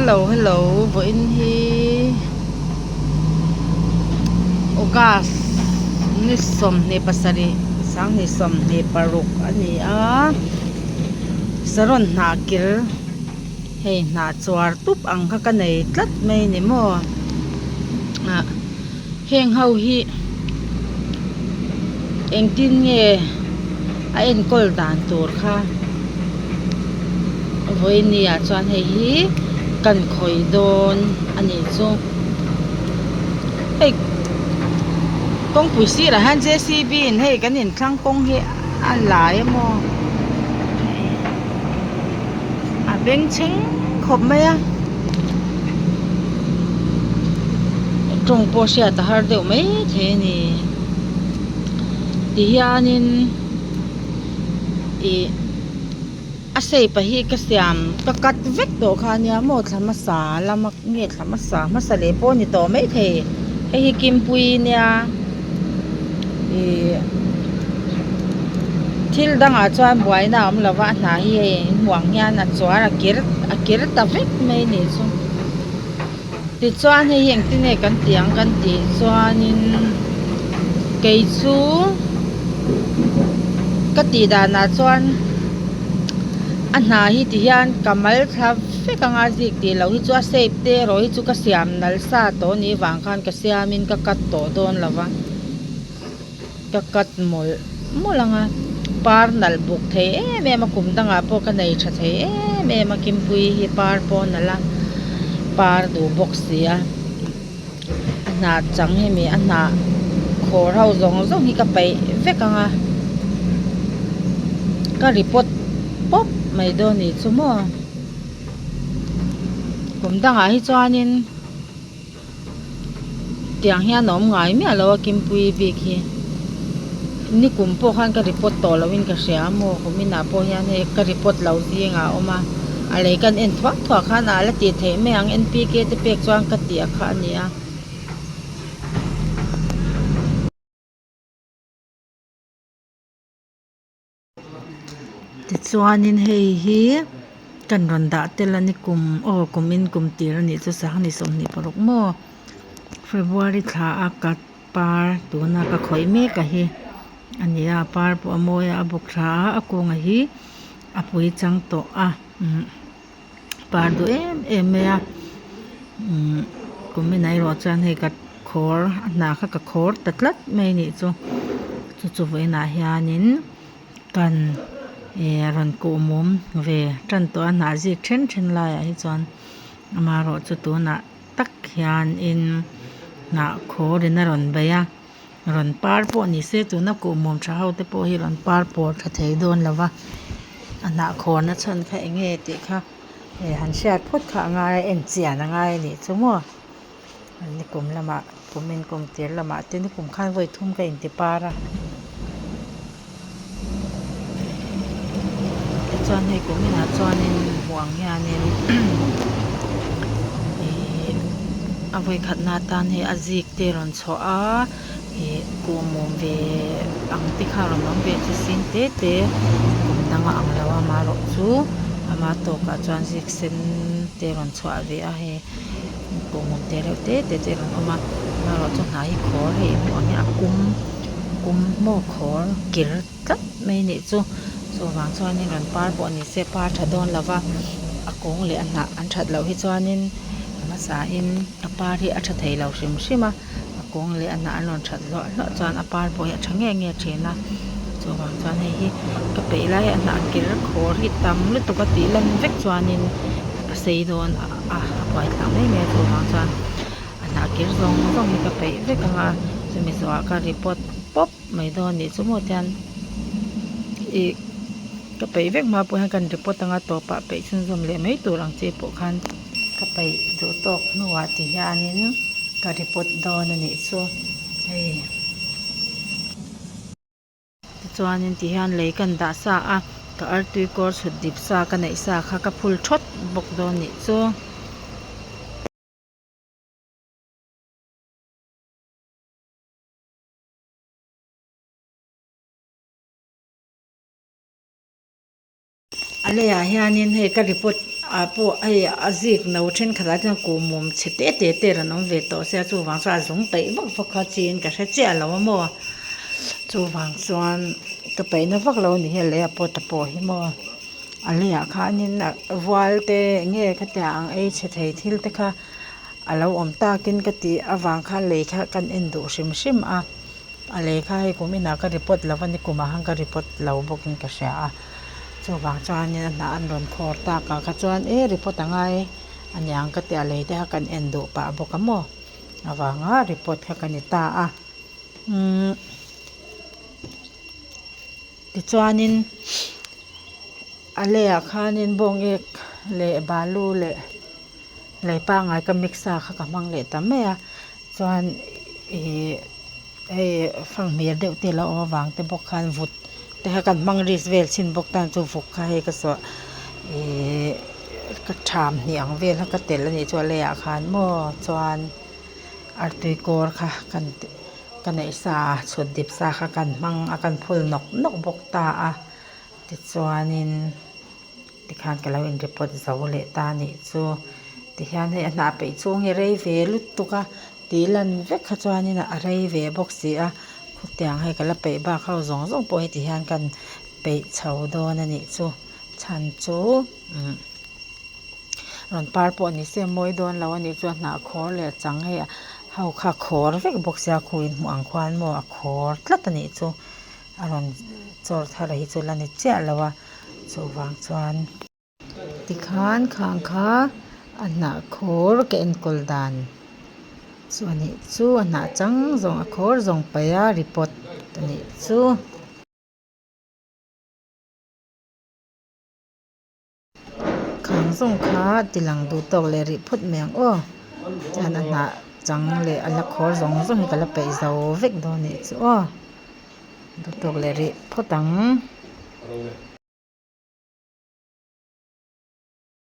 Hello hello vawiin hi August ni 27 2026 a ni a saron hnah kir hei hnah chuar tup ang kha ka nei tlat mai a ni maw ah heng ho hi engtin nge a enkawl dan tur kha vawiini ah chuan hei hi kan khawih dawn a nih chu hei kawngpui sirah hian J C B in hei kan inthlang kawng hi a lai a maw a bengchheng khawp mai a tawng pawh hriat a har deuh maithei a ni tihianin ih a shape a hi ka siam ka cut vek tawh kha ania maw thla hmasa lama nge thla hmasa hmasa leh pawh a ni tawh maithei hei hi kimpui nia ih thil dangah chuan buaina a awm lo va a hnah hi hei inhmuh ang hian a chuar a kir a kir ta vek mai a nih chu tichuan hei hi engtin nge kan tih ang kan tih chuanin kei chu ka tih danah chuan a hnah hi ti hian ka mal thla vek anga zik tih loh hi chu a shape te erawh hi chu ka siam nal sa tawh anih vang khan ka siamin ka cut tawh dawn lo va ka cut mawlh mawlh ang a par nalh buk thei em em a kum dangah pawh ka nei tha thei em em a kimpuii hi par pawh a nalh a par duh bawk si a a hnah chang hemi a hnah khawr ho zawng zawng hi ka peih vek ang a ka report pawp mai dawn a nih chu maw kum dangah hi chuanin. Tiang hian a awm ngai miah lo a Kimpuii bik hi nikum pawh khan ka report tawh lo in ka hria a maw kum inah pawh hian hei ka report lo zingah a awm a a lei kan en thuak thuak khan ah la tih theih mai ang N P K te pek chuan ka tih a kha a ni a. Tichuanin hei hi kan rawn dah tel a ni kum aw kum in kum tir a nih chu sanghnih 26 maw February thla a cut par tuna ka khawih mek a hi a ni a par pawh a mawi a a bawk thla a a kunga hi a pui chang tawh a umm par duh em em mai a umm kum inah erawh chuan hei ka khawr a hnah kha ka khawr ta tlat mai a nih chu chu chu vawiinah hianin kan eh rawn kuh mum ve tan tawh a hnah zik then then laiah hi chuan amaherawhchu tunah tak hianin hnah khawrin a rawn bei a rawn par pawh ni se tuna kuh mum tha ho te pawh hi rawn par pawr tha thei dawn lo va a hnah khawrna chhan kha eng nge tih kha eh han hriat phawt kha a ngai a en chian a ngai a nih chu maw. Nikum lamah kum in kum tir lamah te nikum khan vawi thum ka inti par a tichuan hei kum inah chuanin hmuh ang hianin ihh a vawi khatna atan hei a zik te a rawn chhuah a ih kuhmum ve ang te kha a rawn awm ve chu sin te te kum dang a ang lo a amaherawh chu ama tawkah chuan zik sen te a rawn chhuah ve a hei. Kuhmum te reuh te te te a rawn awm a amaherawh chu hnai hi khawr hei hmuh ang hian a kum kum maw khawr kir tlat mai a nih chu chuvang chuanin rawn par pawh ni se par tha dawn lo va a kawng leh a hnah an that loh hi chuanin a hmasain a par hi a tha thei lo hrim hrim a a kawng leh a hnah an rawn that hluah hluah chuan a par pawh hi a tha nge nge thin a chuvang chuan hei hi ka peih lai a hnah kir khawr hi tam lutuk a tih lan vek chuanin a sei dawn a a buai thlak mai mai a chuvang chuan a hnah kir zawng zawng hi ka peih vek ang a chumi zawhah ka report pawp mai dawn a nih chu maw tian ih ka peih vek hma pawh hian kan report anga tawpah peih chhunzawm leh mai tur ang chi pawh khan ka peih duh tawk hnuah ti hianin ka report dawn a nih chu hei. Tichuanin ti hian lei kan dah sa a ka artui kawr chhut dip sa ka neih sa kha ka phul thawt bawk dawn nih chu. A leiah hianin hei ka report Ah pawh hei a zik no thenkhatah chuan kuhmum chhe te te te rawn awm ve tawh sia chuvang chuan a zung peih vak vak kha chiin ka hre chiah lo a maw chuvang chuan ka peihna vak lo a ni hi a lei a pawt a pawh hi maw a leiah khanin vual te eng nge khatiang ang ei chhe thei thil te kha a lo awm takin ka tih avang khan lei kha kan en duh hrim hrim a a lei kha hei kum inah ka report lo va ni kumah khan ka report lo bawkin ka hria a chuvang chuanin a hnah an rawn khawr tak ah kha chuan e report a ngai aniang ka ti a lei te kha kan en duh pah bawk a maw avanga report kha ka ni ta a umm tichuanin a leiah khanin bawng ek leh balu leh lei pangngai ka mix a kha ka hmang leh ta mai a chuan ihh hei fanghmir deuh te alo awm avang te bawk khan vut te kha kan hmang risk vel chhin bawk tan chu vuk kha hei ka suah ihh ka tham hnih ang vel kha ka telh anih chu a leiah khan maw chuan artui kawr kha kan ka neih sa chhut dip sa kha kan hmang a kan phul nawk nawk bawk ta a tichuanin. Tikhan ka lo in report zo leh ta anih chu tihian hei a hnah peih chhung hi rei ve lutuk a tih lan vek kha chuanin a rei ve bawk si a khutiang hei ka la peih bak ho zawng zawng pawh hi tihian kan peih chho dawn anih chu chhan chu umm rawn par pawh ni se mawi dawn lo anih chu a hnah khawr leh chang hei ho kha khawr vek bawk sia khu in hmuh ang khuan maw a khawr tlat anih chu a rawn chawr thar hi chu la ni chiah lo a. Chuvang chuan tikhan khang kha a hnah khur ka enkawl dan chu a nih chu a hnah chang zawng a khur zawng paih a report a nih chu. Khang zawng kha ti lang duh tawk leh rih phawt mai ang aw chuan a hnah chang leh a la khur zawng zawng hi ka la peih zo vek dawn a nih chu aw. Duh tawk leh rih phawt ang.